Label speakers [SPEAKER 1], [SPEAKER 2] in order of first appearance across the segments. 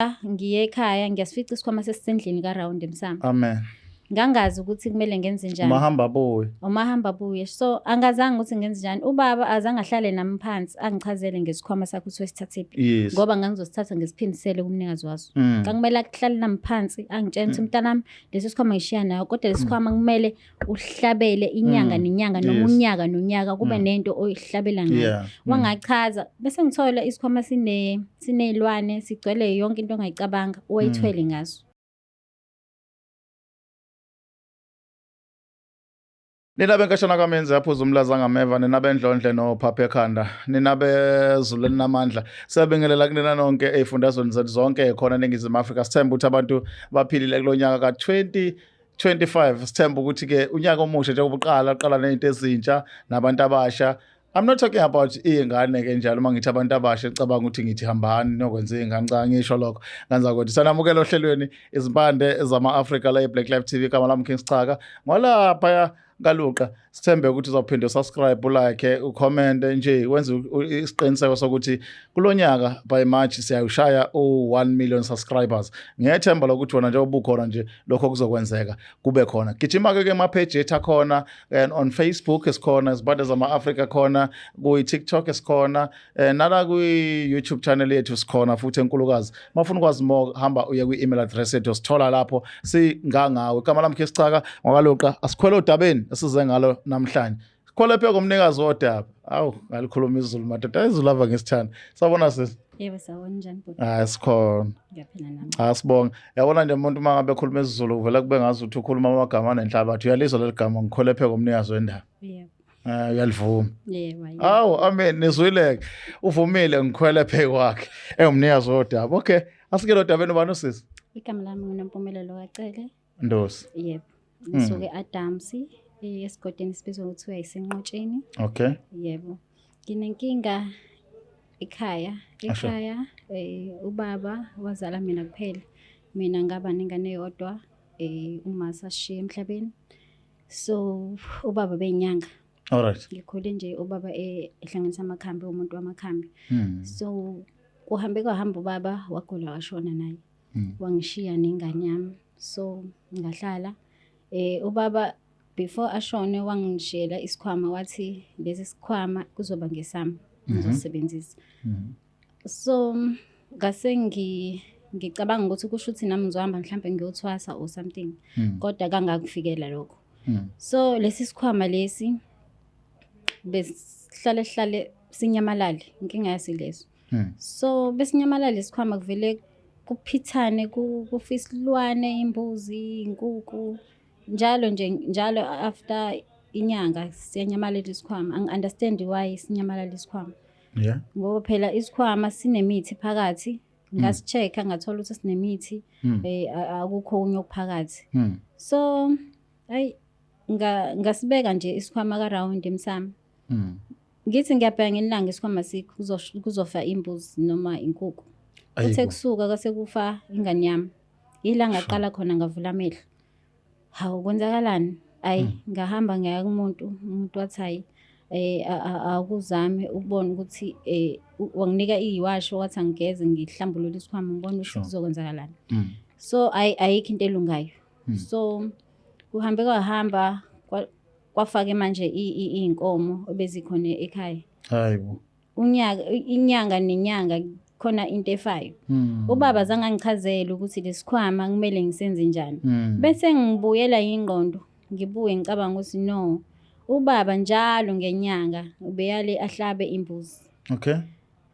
[SPEAKER 1] Ngiye ekhaya ngiyasifica isikhwama sesisendlini karawundi emsamo.
[SPEAKER 2] Amen.
[SPEAKER 1] Ngangazi ukuthi kumele ngenze njani.
[SPEAKER 2] Umahamba abuye.
[SPEAKER 1] Umahamba abuye. So angazange ukuthi ngenze njani. Ubaba azange ahlale nami phansi angichazele ngesikhwama sakhe ukuthi wesithathephi.
[SPEAKER 2] Yes.
[SPEAKER 1] Ngoba ngangizosithatha ngisiphindisele kumnikazi waso.
[SPEAKER 2] Ngakumele
[SPEAKER 1] ahlale nami phansi angitshele ukuthi mntanami lesi sikhwama ngishiya nayo kodwa lesi sikhwama kumele uhlabele inyanga nenyanga noma unyaka nonyaka kube nento oyihlabela ngayo. Wangachaza bese ngithola isikhwama sinezilwane sigcwele yonke into ongayicabanga owayithwele ngaso.
[SPEAKER 2] Nina benkashana kaMenzi aphuza umlaza ngameva, nina bendlondle nophapha ekhanda, nina bezulu elinamandla. Siyabingelela kunina nonke ey'fundazweni zethu zonke khona eNingizimu Afrika. Sithemba ukuthi abantu baphilile kulo nyaka ka-2025. Sithemba ukuthi-ke unyaka omusha njengoba uqala, uqala ney'nto ezintsha nabantu abasha. I'm not talking about iy'ngane-ke njalo uma ngithi abantu abasha cabanga ukuthi ngithi hambani niyokwenza iy'ngane, cha ngisho lokho. Nganza ukuthi sanamukela ohlelweni izimpande zama-Afrika la e-Black Life TV, igama lami King Schaka. Ngwalaphaya kaluqa sithembe ukuthi uzawuphinda usubscribe, ulike, ucomment nje wenze isiqiniseko sokuthi kulonyaka by March siyawushaya u-1 million subscribers. Ngiyethemba lokuthi wena njengoba ubukhona nje lokho kuzokwenzeka kube khona. Gijima-ke ke ema-page ethu akhona and on Facebook esikhona, izimpande zama-Afrika khona, kwi-TikTok esikhona, nala kwi-YouTube channel yethu sikhona futhi enkulukazi. Mafuna ukwazi more hamba uye kwi-email address yethu sithola lapho singangawe. Igama lami Khisichaka ngwakaluqa, asikhwele odabeni esize ngalo namhlanje. Sikhwele phe komnikazi wodaba. Awu, ngalikhuluma isiZulu madoda, isiZulu ava ngisithanda. Sawubona sisi.
[SPEAKER 1] Yebo, sawubona njani bhuti?
[SPEAKER 2] Hayi sikhona.
[SPEAKER 1] Ngiyaphila nami.
[SPEAKER 2] Cha sibonge. Yabona nje umuntu uma ngabe ekhuluma isiZulu kuvele kube ngazi ukuthi ukhuluma amagama anenhlabathi. Uyalizwa leli gama ngikhwele phe komnikazi wendaba.
[SPEAKER 1] Yebo.
[SPEAKER 2] Uyalivuma.
[SPEAKER 1] Yebo. Yebo.
[SPEAKER 2] Awu, amen, nizwile-ke. Uvumile ngikhwele phe kwakhe engumnikazi wodaba. Okay, asike lo dabeni ubani usisi?
[SPEAKER 1] Igama lami nguNompumelelo kaCele.
[SPEAKER 2] Ndosi.
[SPEAKER 1] Yebo. Ngisuke e-Adams esigodini esibizwa ngokuthiwa yiseNqotsheni.
[SPEAKER 2] Okay.
[SPEAKER 1] Yebo. Nginenkinga ekhaya.
[SPEAKER 2] Asho.
[SPEAKER 1] Ekhaya ubaba wazala mina kuphela. Mina ngaba nengane eyodwa uma sashiya emhlabeni. So ubaba beyinyanga.
[SPEAKER 2] All right.
[SPEAKER 1] Ngikhule nje ubaba ehlanganisa amakhambi, umuntu wamakhambi. So kuhambe kwahamba ubaba wagula washona naye. Wangishiya nengane yami. So ngahlala ubaba before ashone wangishiyela isikhwama, wathi lesi sikhwama kuzoba ngesami ngizosebenzisa. So ngase ngicabanga ukuthi kusho ukuthi nami ngizohamba mhlambe ngiyothwasa or something, kodwa kangakufikela lokho. So lesi sikhwama lesi besihlale hlale sinyamalale, inkinga yasileso. So besinyamalale isikhwama kuvele kuphithane kufa isilwane, imbuzi, inkukhu, njalo nje njalo after inyanga siyanyamalela isikhwama. Angi-understand why sinyamalala isikhwama. Ngoba phela isikhwama sinemithi phakathi, ngasi-check-a ngathola ukuthi sinemithi, akukho okunye okuphakathi. So ayi ngasibeka nje isikhwama ka-round emsamo. Ngithi ngiyabheka ngelanga isikhwama sikho kuzofa imbuzi noma inkukhu. Kuthe kusuka kwase kufa ingane yami. Yila ngaqala khona ngavula amehlo. Hawu kwenzakalani? Ayi ngahamba ngaya kumuntu, umuntu wathi hayi akuzame ukubona ukuthi wanginika iyiwasho wathi angigeze ngihlambulule isikhwama ngibone ukuthi kuzokwenzakalani. So ayikho into elungayo. So kuhambe kwahamba kwafake manje iy'nkomo ebezikhona ekhaya.
[SPEAKER 2] Hayibo.
[SPEAKER 1] Unyaka inyanga nenyanga khona into efayo. Ubaba zange angichazele ukuthi lesikhwama kumele ngisenze njani. Bese ngibuyela ingqondo, ngibuye ngicabanga ukuthi no, ubaba njalo ngenyanga ubeyale ahlabe imbuzi.
[SPEAKER 2] Okay.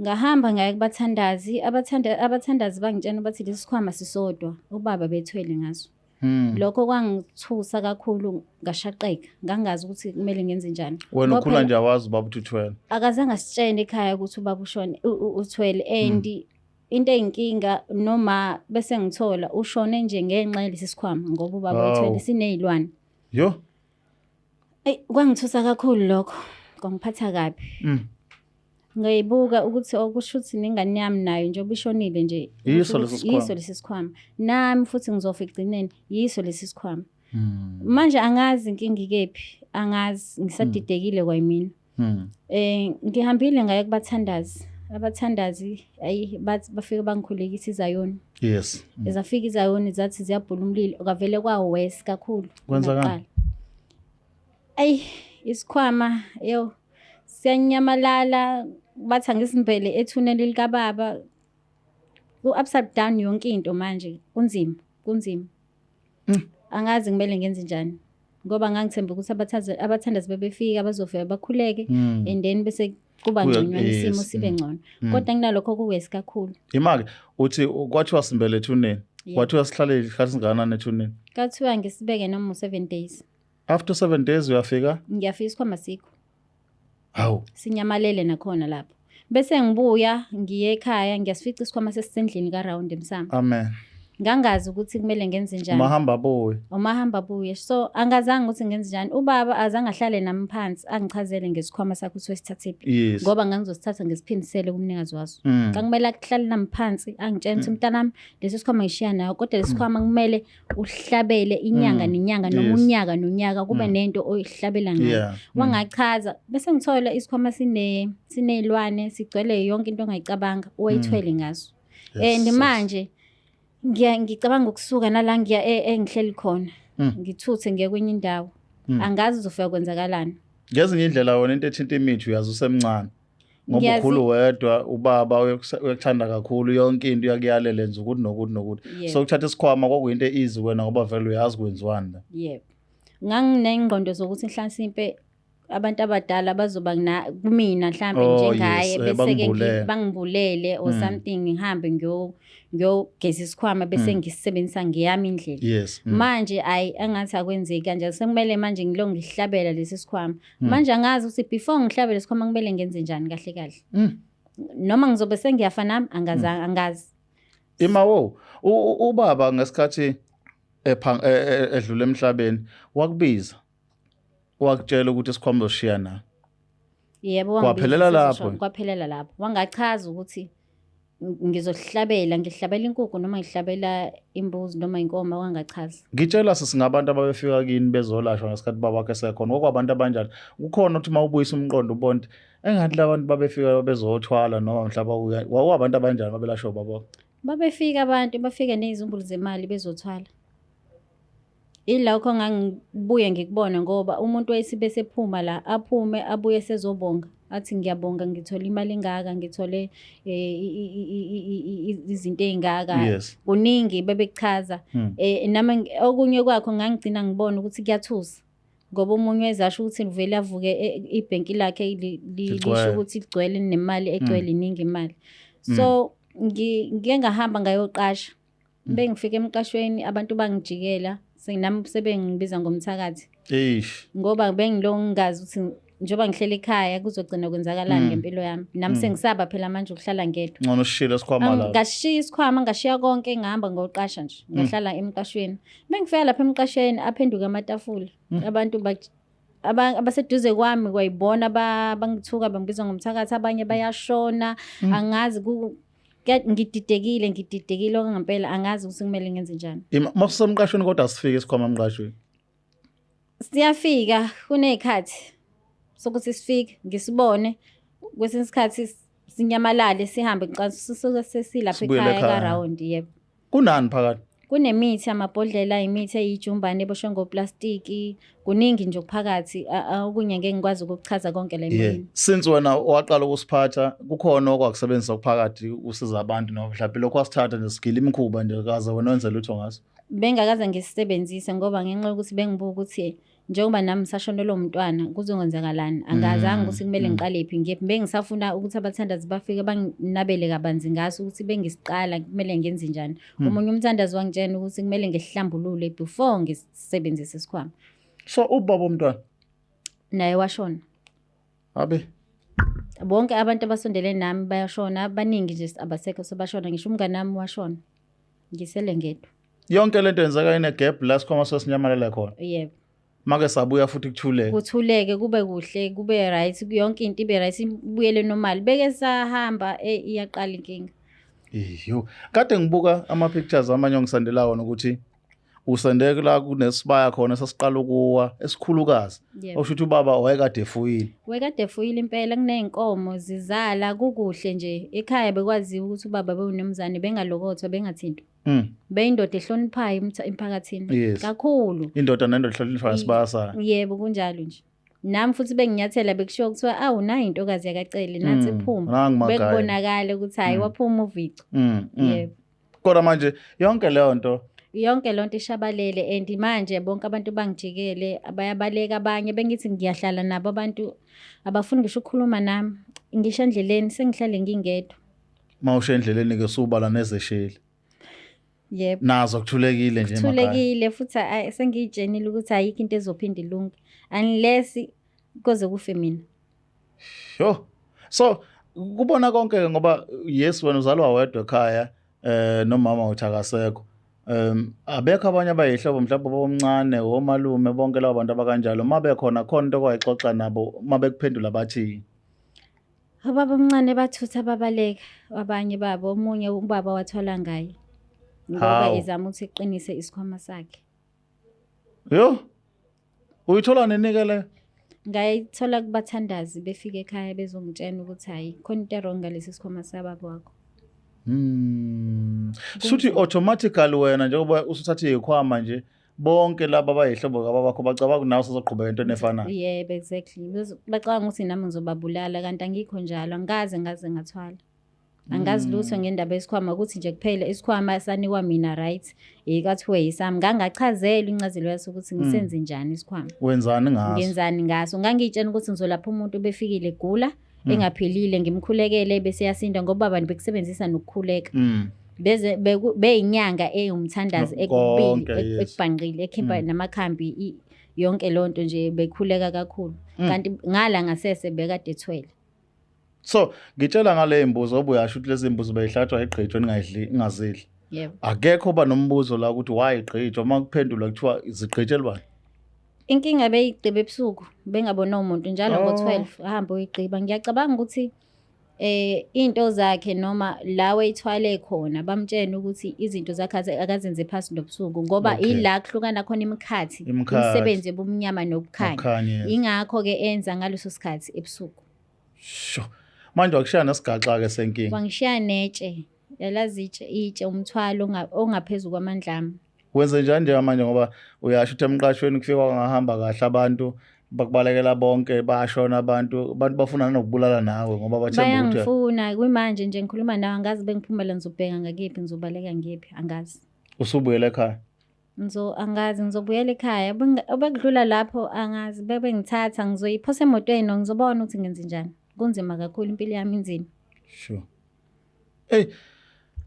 [SPEAKER 1] Ngahamba ngaya kubathandazi, abathandazi bangitshena bathi lesikhwama sisodwa, ubaba bethwele ngaso. Lokho kwangithusa kakhulu, ngashaqeka, ngangazi ukuthi kumele ngenze njani.
[SPEAKER 2] Wena ukhula nje awazi ubaba uthi uthwele.
[SPEAKER 1] Akazange asitshene ekhaya ukuthi ubaba ushone uthwele, and into eyinkinga noma bese ngithola ushone nje ngenxa yalesi sikhwama ngoba ubaba uthwele sinezilwane.
[SPEAKER 2] Yo.
[SPEAKER 1] Ey, kwangithusa kakhulu lokho, kwangiphatha kabi. Ngayibuka ukuthi okusho ukuthi nengane yami nayo njengoba ishonile nje,
[SPEAKER 2] Yiso lesi sikhwama.
[SPEAKER 1] Yiso lesi sikhwama. Nami futhi ngizofa ekugcineni, yiso lesi sikhwama. Manje angazi inkinga ikephi, angazi, ngisadidekile kwayimina. Ngihambile ngaya kubathandazi. Abathandazi ayi bathi bafike bangikhulekisa izayoni.
[SPEAKER 2] Yes.
[SPEAKER 1] Zafika izayoni zathi ziyabhula umlilo, kwavele kwa-worse kakhulu
[SPEAKER 2] Kwenzakalani?
[SPEAKER 1] kunakuqala. Ayi isikhwama yo siyanyamalala, bathi angisimbele ethuneni likababa. Ku-upside down yonke into manje, kunzima, kunzima. Angazi kumele ngenze njani ngoba ngangithemba ukuthi abathandazi bebefika bazofika bakhuleke and then bese kuba ngconywana isimo sibe ngcono, kodwa kunalokho ku-worse kakhulu.
[SPEAKER 2] Imake uthi kwathiwa simbele ethuneni? Kwathiwa sihlale isikhathi singakanani ethuneni?
[SPEAKER 1] Kwathiwa ngisibeke noma u-7 days.
[SPEAKER 2] After 7 days uyafika?
[SPEAKER 1] Ngiyafika, isikhwama sikho.
[SPEAKER 2] Hawu.
[SPEAKER 1] Sinyamalele nakhona lapho. Bese ngibuya ngiye ekhaya, ngiyasifica isikhwama sesisendlini ka-round emsamo.
[SPEAKER 2] Amen.
[SPEAKER 1] Ngangazi ukuthi kumele ngenze njani.
[SPEAKER 2] Mahamba buye.
[SPEAKER 1] Umahamba buye. So angazange ukuthi ngenze njani. Ubaba azange ahlale nami phansi angichazele ngesikhwama sakho ukuthi wasithathephi. Ngoba ngangizosithatha ngisiphindisele kumnikazi waso. Kwakumele ahlale nami phansi angitshele ukuthi mntanami lesi sikhwama ngishiya nawe, kodwa lesi sikhwama kumele uhlabele inyanga nenyanga noma unyaka nonyaka, kube nento oyihlabela ngayo. Wangachaza bese ngithola isikhwama sinezilwane, sigcwele yonke into ongayicabanga owayithwele ngaso. And manje ngicabanga ukusuka nala ngiya engihleli khona, ngithuthe ngiye kwenye indawo. Angazi uzofika kwenzakalani.
[SPEAKER 2] Ngezinye indlela wena into ethinta imithi uyazi usemncane. Ngoba ukhulu wedwa, ubaba uyakuthanda kakhulu, yonke into uyakuyalela, enza ukuthi nokuthi nokuthi. So ukuthatha isikhwama kwakuyinto easy wena ngoba vele uyazi kwenziwani la.
[SPEAKER 1] Yebo. Nganginengqondo zokuthi mhlasimpe abantu abadala bazoba kumina mhlambe njengaye, bese ke
[SPEAKER 2] bangibulele.
[SPEAKER 1] Bangibulele or something, ngihambe ngiyogeza isikhwama bese ngisebenzisa ngeyami indlela. Manje ayi, angathi akwenzeki kanjalo, sekumele manje ngilo ngihlabela lesi sikhwama. Manje angazi ukuthi before ngihlabele isikhwama kumele ngenze njani kahle kahle. Noma ngizobe sengiyafa nami, angazi, angazi.
[SPEAKER 2] Ima wo, ubaba ngesikhathi edlula emhlabeni wakubiza, wakutshela ukuthi isikhwama uzoshiya na?
[SPEAKER 1] Yebo, wangibiza.
[SPEAKER 2] Kwaphelela
[SPEAKER 1] Sesisho,
[SPEAKER 2] lapho?
[SPEAKER 1] Kwaphelela lapho. Wangachaza ukuthi ngizohlabela, ngihlabela inkukhu noma ngihlabela imbuzi noma inkomo, wangachaza.
[SPEAKER 2] Ngitshela sisingabantu ababefika kini bezolashwa ngesikhathi baba wakhe esekhona. Kwakwabantu abanjani? Kukhona ukuthi uma ubuyisa umqondo ubone ukuthi engathi labantu babefika bezothwala noma mhlawumbe babuya. Kwakuwabantu abanjani babelashwa ubaba wakho?
[SPEAKER 1] Babefika abantu, bafike nezizumbulu zemali bezothwala. Ilokho ngangibuye ngikubona ngoba umuntu wayethi bese ephuma la, aphume abuye sezobonga. Athi ngiyabonga, ngithole imali engaka, ngithole izinto ey'ngaka. Kuningi bebekuchaza. Nami okunye kwakho ngangigcina ngibona ukuthi kuyathusa. Ngoba omunye wezasho ukuthi uvele avuke ibhenki lakhe
[SPEAKER 2] Ligcwele.
[SPEAKER 1] Lisho ukuthi ligcwele nemali egcwele, iningi imali. So ngike ngahamba ngayoqasha. Bengifika emqashweni abantu bangijikela, senginami sebengibiza ngomthakathi.
[SPEAKER 2] Eish.
[SPEAKER 1] Ngoba bengilo ngingazi ukuthi njengoba ngihleli ekhaya kuzogcina kwenzakalani ngempilo yami. Nami sengisaba phela manje ukuhlala ngedwa.
[SPEAKER 2] Ngcono usishilo isikhwama lapho.
[SPEAKER 1] Ngashiya isikhwama, ngashiya konke, ngihamba ngoqasha nje. Ngahlala emqashweni. Bengifika lapha emqashweni aphenduka amatafula. Abantu abaseduze kwami kwayibona bangithuka bangibiza ngomthakathi, abanye bayashona. Angazi ngididekile, ngididekile okwangempela, angazi ukuthi kumele ngenze njani.
[SPEAKER 2] Mawusemqashweni kodwa sifike isikhwama emqashweni.
[SPEAKER 1] Siyafika kunezikhathi sokuthi sifike ngisibone, kwesinye isikhathi sinyamalale sihambe, ngicabanga sisuke sesilapha
[SPEAKER 2] Sibuyele
[SPEAKER 1] ekhaya
[SPEAKER 2] ekhaya.
[SPEAKER 1] ka-round, yebo.
[SPEAKER 2] Kunani phakathi?
[SPEAKER 1] Kunemithi, amabhodlela, imithi eyijumbane eboshwe ngoplastiki, kuningi nje okuphakathi, okunye ngeke ngikwazi ukukuchaza konke la emoyeni.
[SPEAKER 2] Since wena waqala ukusiphatha, kukhona okwakusebenzisa okuphakathi usiza abantu noma mhlawumbe lokho wasithatha nje sigila imikhuba nje kaze wena wenze lutho ngaso?
[SPEAKER 1] Bengakaze ngisisebenzise ngoba ngenxa yokuthi bengibuka ukuthi njengoba nami ngisashonelwe umntwana kuzokwenzakalani, angazange ukuthi kumele ngiqale phi ngiyephi. Bengisafuna ukuthi abathandazi bafike banginabele kabanzi ngaso ukuthi bengisiqala kumele ngenze njani. Omunye umthandazi wangitshela ukuthi kumele ngihlambulule before ngisebenzise isikhwama.
[SPEAKER 2] So ubaba womntwana
[SPEAKER 1] naye washona.
[SPEAKER 2] Abe
[SPEAKER 1] bonke abantu abasondelene nami bayashona, abaningi nje abasekho sebashona, ngisho umngane wami washona, ngisele ngedwa.
[SPEAKER 2] Yonke lento yenzeka ine gap la sikhwama sesinyamalele khona.
[SPEAKER 1] Yebo.
[SPEAKER 2] Make sabuya futhi kuthuleke.
[SPEAKER 1] Kuthuleke, kube kuhle, kube right, yonke into ibe right, ibuyele normal. Beke sahamba, iyaqala inkinga.
[SPEAKER 2] Iyo. Kade ngibuka ama pictures amanye ongisandela wona ukuthi Usendeke la kunesibaya khona sasiqala ukuwa esikhulukazi.
[SPEAKER 1] Yebo.
[SPEAKER 2] Osho ukuthi ubaba wayekade efuyile.
[SPEAKER 1] Wekade efuyile impela, kuney'nkomo zizala kukuhle nje. Ekhaya bekwaziwa ukuthi ubaba bewunomzane, bengalokothwa, bengathintwa. Beyindoda ehloniphayo emphakathini. Kakhulu.
[SPEAKER 2] Indoda nendoda ihlonishwa ngesibaya sayo.
[SPEAKER 1] Yebo, kunjalo nje. Nami futhi benginyathela bekushiwo kuthiwa awu nayi intokazi yakaCele nansi iphuma.
[SPEAKER 2] Nangu Magaye.
[SPEAKER 1] Bekubonakala ukuthi hhayi waphuma uvico. Yebo.
[SPEAKER 2] Kodwa manje yonke leyo nto
[SPEAKER 1] Yonke lonto ishabalele and manje bonke abantu bangijikele, bayabaleka abanye, bengithi ngiyahlala nabo abantu abafuni ngisho ukukhuluma nami. Ngisho endleleni sengihlale ngingedwa.
[SPEAKER 2] Mawusho endleleni ke subala nezesheli.
[SPEAKER 1] Yebo.
[SPEAKER 2] Nazo kuthulekile nje emakhaya.
[SPEAKER 1] Kuthulekile futhi sengiyitshenile ukuthi ayikho into ezophinda ilunge unless koze kufe mina.
[SPEAKER 2] Sho. So kubona konke ngoba yes wena uzalwa wedwa ekhaya nomama uthi akasekho. Abekho abanye abayihlobo mhlawumbe bomncane omalume bonke labo bantu abakanjalo mabe khona khona into okwayixoxa nabo mabekuphendula bathi
[SPEAKER 1] Ubaba omncane bathutha babaleka abanye babo, omunye ubaba wathwala ngaye ngoba
[SPEAKER 2] Hawu.
[SPEAKER 1] ezama ukuthi eqinise isikhwama sakhe.
[SPEAKER 2] Yo. Uyithola nini ke le?
[SPEAKER 1] Ngayithola kubathandazi befika ekhaya bezongitshela ukuthi hayi khona into wrong ngalesi sikhwama sababa wakho.
[SPEAKER 2] Suthi automatically wena njengoba usuthatha izikhwama nje bonke laba abayihlobo kababakho bacabanga nawe usazoqhubeka into efanayo.
[SPEAKER 1] Yebo, exactly. Bacabanga ukuthi nami ngizobabulala kanti angikho njalo, angikaze ngaze ngathwala. Angazi lutho ngendaba yesikhwama, ukuthi nje kuphela isikhwama sanikwa mina, right? Kwathiwe yisami. Ngangachazelwa incazelo yaso ukuthi ngisenze njani isikhwama.
[SPEAKER 2] Wenzani ngaso?
[SPEAKER 1] Ngenzani ngaso? Ngangiyitshela ukuthi ngizolapha umuntu befikile egula, engaphilile, ngimkhulekele bese yasinda ngoba abantu bekusebenzisa nokukhuleka. Beze beyinyanga ewumthandazi ekubili,
[SPEAKER 2] Konke, yes.
[SPEAKER 1] ekubhanqile, ekhipha namakhambi, yonke lonto nje bekhuleka kakhulu. Kanti ngala ngasese bekade ethwele.
[SPEAKER 2] So ngitshela ngale imbuzo obuyasho ukuthi lezi imbuzo beyihlatshwa igqitshwe ningayidli ingazidli.
[SPEAKER 1] Yebo.
[SPEAKER 2] Akekho ba nombuzo la ukuthi why igqitshwa, uma kuphendulwa kuthiwa zigqitshelwa.
[SPEAKER 1] Inkinga beyigqiba ebusuku bengabona umuntu njalo ngo-12 ahambe uyigqiba. Ngiyacabanga ukuthi into zakhe noma la ethwale khona bamtshela ukuthi izinto zakhe akazenze phasi nobusuku ngoba ila kuhlukana khona imikhathi,
[SPEAKER 2] Imikhathi.
[SPEAKER 1] imisebenzi yobumnyama nokukhanya.
[SPEAKER 2] Nokukhanya, yes.
[SPEAKER 1] Ingakho ke enza ngaleso sikhathi ebusuku.
[SPEAKER 2] Sho. Manje wakushiya nesigaxa ke senkinga.
[SPEAKER 1] Wangishiya netshe, yalazi itshe, itshe umthwalo ongaphezulu kwamandla ami.
[SPEAKER 2] Wenze njani nje manje ngoba uyasho ukuthi emqashweni kufika kwangahamba kahle abantu bakubalekela bonke bashona abantu, abantu bafuna nokubulala nawe ngoba bathemba ukuthi
[SPEAKER 1] Bayangifuna kwimanje nje ngikhuluma nawe, angazi bengiphumela ngizobheka ngakephi, ngizobaleka ngephi, angazi.
[SPEAKER 2] Usubuyele ekhaya?
[SPEAKER 1] Angazi ngizobuyela ekhaya. Obekudlula lapho angazi, bebengithatha ngizoyiphosa emotweni ngizobona ukuthi ngenze njani. Kunzima kakhulu, impilo yami inzima.
[SPEAKER 2] Sure. Hey,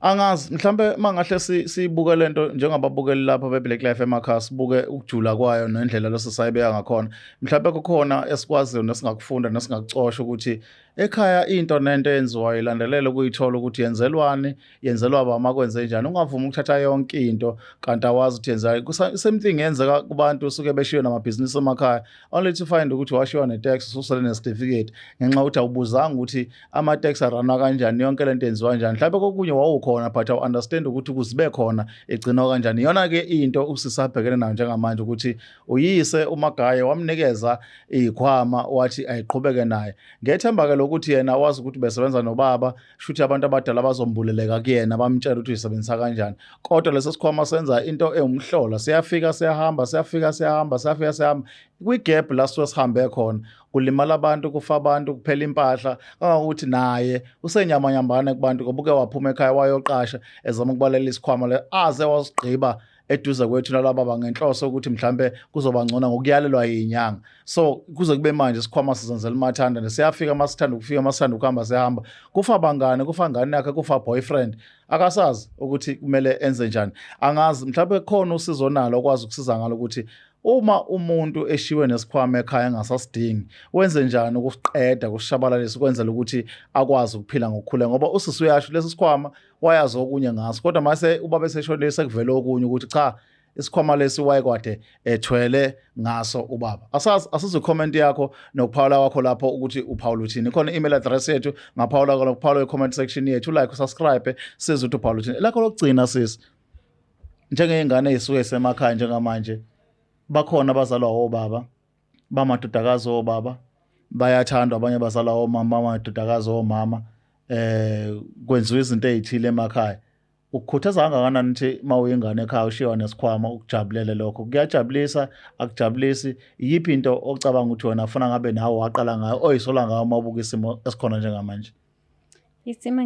[SPEAKER 2] angazi mhlambe mangahle sibuke lento njengababukeli lapha be Black Life emakhaya, sibuke ukujula kwayo nendlela leso sayibeka ngakhona. Mhlambe kukhona esikwaziyo nesingakufunda nesingakucosha ukuthi ekhaya into nento eyenziwayo ilandelele ukuyithola ukuthi yenzelwani, yenzelwa ba makwenze njani. Ungavumi ukuthatha yonke into kanti awazi ukuthi yenzani. Same thing yenzeka kubantu usuke beshiwe namabhizinisi emakhaya, only to find ukuthi washiwa ne-tax ususele ne-certificate ngenxa yokuthi awubuzanga ukuthi ama-tax aranwa kanjani, yonke lento yenziwa kanjani. Mhlawumbe kokunye wawukhona but awu-understand ukuthi ukuze ibe khona igcinwa kanjani. Iyona-ke into usisi abhekene nayo njengamanje ukuthi uyise uMagaye wamnikeza iy'khwama wathi ayiqhubeke naye. Ngethemba-ke lokuthi yena wazi ukuthi besebenza nobaba, shuthi abantu abadala bazombuleleka kuyena bamtshela ukuthi uyisebenzisa kanjani. Kodwa leso sikhwama senza into ewumhlola, siyafika siyahamba, siyafika siyahamba, siyafika siyahamba. Kwi-gap la sisuke sihambe khona kulimala abantu, kufa abantu, kuphela impahla, kangangokuthi naye usenyamanyambane kubantu ngoba uke waphuma ekhaya wayoqasha ezama ukubalela isikhwama le aze wasigqiba eduze kwethu nalaba ngenhloso ukuthi mhlambe kuzoba ngcono ngokuyalelwa yinyanga. So kuze kube manje isikhwama sizenzela umathanda, siyafika masithanda ukufika, masithanda ukuhamba siyahamba. Kufa bangane, kufa ngane yakhe, kufa boyfriend, akasazi ukuthi kumele enze njani. Angazi mhlawumbe khona usizo nalo okwazi ukusiza ngalo ukuthi uma umuntu eshiwe nesikhwama ekhaya engasasidingi wenze njani ukusiqeda kushabalalisa ukwenzela ukuthi akwazi ukuphila ngokukhula, ngoba usisi uyasho lesi sikhwama wayazi okunye ngaso, kodwa mase ubaba eseshonile sekuvele okunye ukuthi cha isikhwama lesi wayekwade ethwele ngaso ubaba. Asazi, asizwe comment yakho nokuphawula kwakho lapho ukuthi uphawula uthini. Khona i-email address yethu, ngaphawula khona ukuphawula i-comment section yethu, like, subscribe, sizwe ukuthi uphawula uthini. Lakho lokugcina sisi. Njengey'ngane ey'suke semakhaya njengamanje, bakhona abazalwa obaba, bamadodakazi obaba, bayathandwa, abanye bazalwa omama, bamadodakazi omama, kwenziwa izinto ey'thile emakhaya. Ukukhuthaza kangakanani ukuthi uma uyingane ekhaya ushiywa nesikhwama ukujabulele lokho? Kuyajabulisa, akujabulisi? Iyiphi into ocabanga ukuthi wena ufuna ngabe nawe waqala ngayo, oyisola ngayo uma ubuka isimo esikhona njengamanje?
[SPEAKER 1] Isimo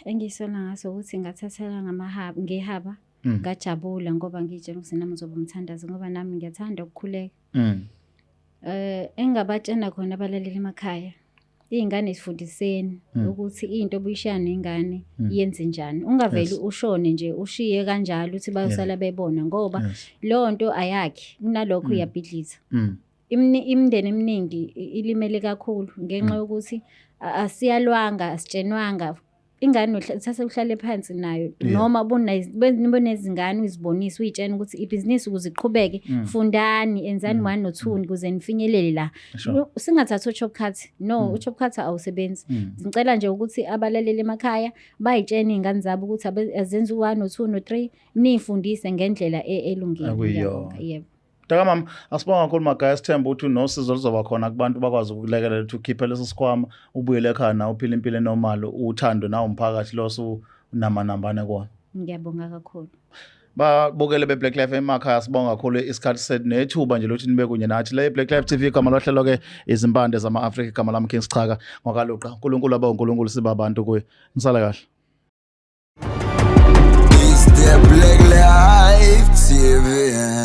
[SPEAKER 1] engiyisola ngaso ukuthi ngathathela ngamahaba, ngehaba, ngajabula ngoba ngiyitshela ukuthi nami ngizoba umthandazi ngoba nami ngiyathanda ukukhuleka. Engingabatshena khona abalaleli emakhaya, iy'ngane zifundiseni ukuthi into obuyishiya nengane yenze njani. Ungaveli ushone nje ushiye kanjalo uthi bayosala bebona ngoba leyo nto ayakhi, kunalokho uyabhidliza. Imindeni eminingi ilimele kakhulu ngenxa yokuthi asiyalwanga, asitshenwanga. Ingane uthathe uhlale phansi nayo noma bonezingane uzibonise, uyitshene ukuthi ibhizinisi ukuze iqhubeke, fundani, enzani 1 no 2 ukuze nifinyelele la. Singathathi u-chop cut, no, u-chop cut awusebenzi. Ngicela nje ukuthi abalaleli emakhaya bayitshene iy'ngane zabo ukuthi azenze u-1 no 2 no 3, niyifundise ngendlela elungile.
[SPEAKER 2] Akuyiyona.
[SPEAKER 1] Ngiyabonga, yebo.
[SPEAKER 2] Mntakamama, asibonga kakhulu Magaya, sithemba ukuthi nosizo luzoba khona kubantu bakwazi ukukulekelela ukuthi ukhiphe leso sikhwama, ubuyele ekhaya nawe uphile impilo enormal, uthandwe nawe umphakathi lo osunamanambane kuwona.
[SPEAKER 1] Ngiyabonga kakhulu.
[SPEAKER 2] Babukele be-Black Life emakhaya, sibonga kakhulu isikhathi sethu nethuba nje lokuthi nibe kunye nathi. Le Black Life TV, igama lohlelo ke izimpande zama-Afrika, igama lami King Sichaka ngwakaLuqa. uNkulunkulu abe uNkulunkulu, siba abantu kuye. Nisale kahle.
[SPEAKER 3] It's the Black Life TV.